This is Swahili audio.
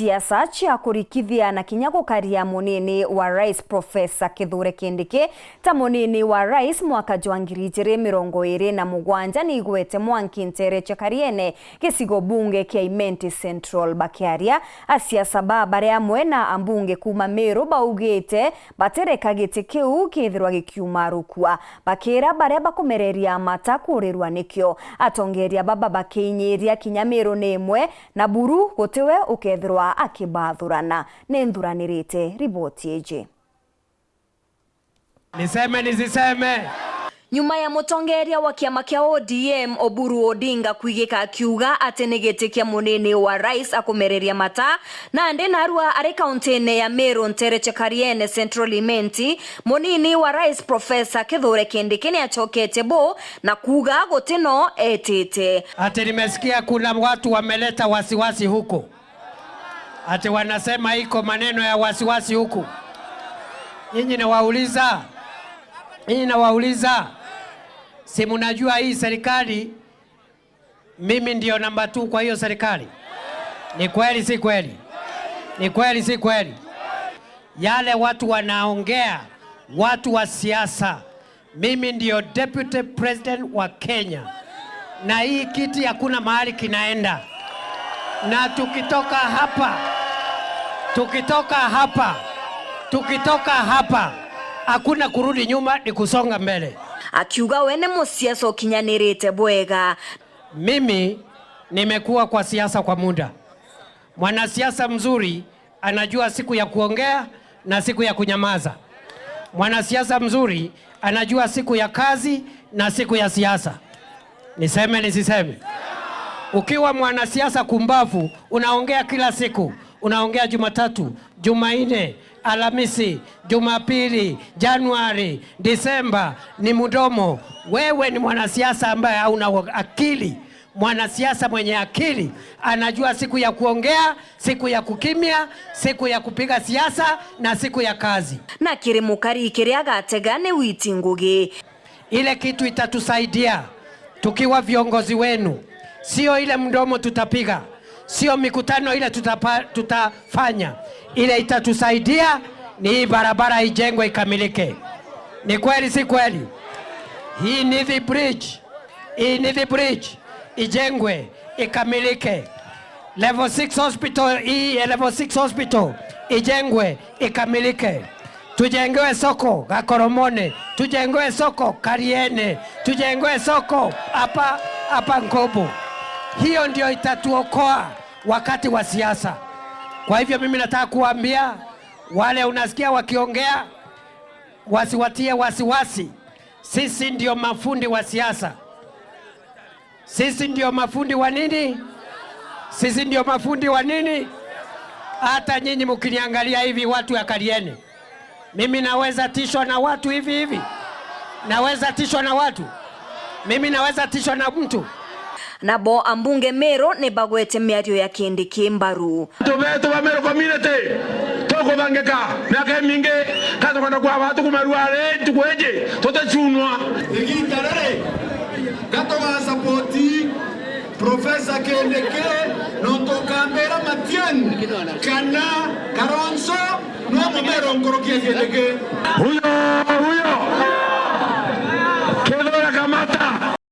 Siasa cia kurikithia na kinya gukaria munini wa rais Profesa Kithure Kindiki ta munini wa rais mwaka jwa 2027 ni igwete mwanki Ntereche Kariene gicigo bunge kia Imenti Central. Bakiaria asiasa ba baria amwe na ambunge kuma Meru baugite batereka giti kiu kithirwa gikiuma rukua, bakira baria bakumereria mata kurirwa nikio. Atongeria baba bakiinyiria kinya Meru ni imwe na buru gutiwe ukethirwa akibathurana. Ni nthuranirite riboti iji. Niseme nisiseme? Nyuma ya mutongeria wa kiama kia ODM Oburu Odinga kwigika akiuga ati ni giti kia munini wa rais akumereria mata na ndi narua ari kaunti-ini ya Meru Ntereche Kariene Central Imenti, munini wa rais Profesa Kithure Kindiki ni achokete bo na kuga gutino etite. Ati nimesikia kuna watu wameleta wasiwasi huko, ati wanasema iko maneno ya wasiwasi huku. Nyinyi nawauliza, nyinyi nawauliza, si mnajua hii serikali mimi ndio namba 2 kwa hiyo serikali? Ni kweli si kweli? Ni kweli si kweli? Yale watu wanaongea, watu wa siasa, mimi ndio deputy president wa Kenya, na hii kiti hakuna mahali kinaenda. Na tukitoka hapa, tukitoka hapa, tukitoka hapa, hakuna kurudi nyuma, ni kusonga mbele. Akiuga we ni musiasa ukinyanirite bwega. Mimi nimekuwa kwa siasa kwa muda. Mwanasiasa mzuri anajua siku ya kuongea na siku ya kunyamaza. Mwanasiasa mzuri anajua siku ya kazi na siku ya siasa. Niseme nisiseme? Ukiwa mwanasiasa kumbavu, unaongea kila siku. Unaongea Jumatatu, Jumanne, Alhamisi, Jumapili, Januari, Disemba, ni mdomo. Wewe ni mwanasiasa ambaye hauna akili. Mwanasiasa mwenye akili anajua siku ya kuongea, siku ya kukimya, siku ya kupiga siasa na siku ya kazi. Na kirimukari kiria gatega ni Witi Ngugi. Ile kitu itatusaidia tukiwa viongozi wenu, sio ile mdomo tutapiga, sio mikutano ile tutafanya. Ile itatusaidia ni hii barabara ijengwe ikamilike. Ni kweli si kweli? Hii ni the bridge, hii ni the bridge ijengwe ikamilike. Level 6 hospital, hii level 6 hospital ijengwe ikamilike. Tujengewe soko Gakoromone, tujengewe soko Kariene, tujengewe soko hapa hapa Nkobo. Hiyo ndio itatuokoa wakati wa siasa. Kwa hivyo mimi nataka kuambia wale unasikia wakiongea, wasiwatie wasiwasi. Sisi ndio mafundi wa siasa. Sisi ndio mafundi wa nini? Sisi ndio mafundi wa nini? Hata nyinyi mkiniangalia hivi watu ya Kariene, mimi naweza tishwa na watu hivi hivi? Naweza tishwa na watu? Mimi naweza tishwa na mtu? Nabo ambunge Meru ni bagwete miario ya Kindiki mbaru. Tubetu ba Meru community tukuthangika miaka mingi katukwenda kwa watu kumarua tukweje tutachunwa igitarere gatoga support Profesa Kindiki no tukambira Matiang'i kana Kalonzo no mumero ngorokia Kindiki. Huyo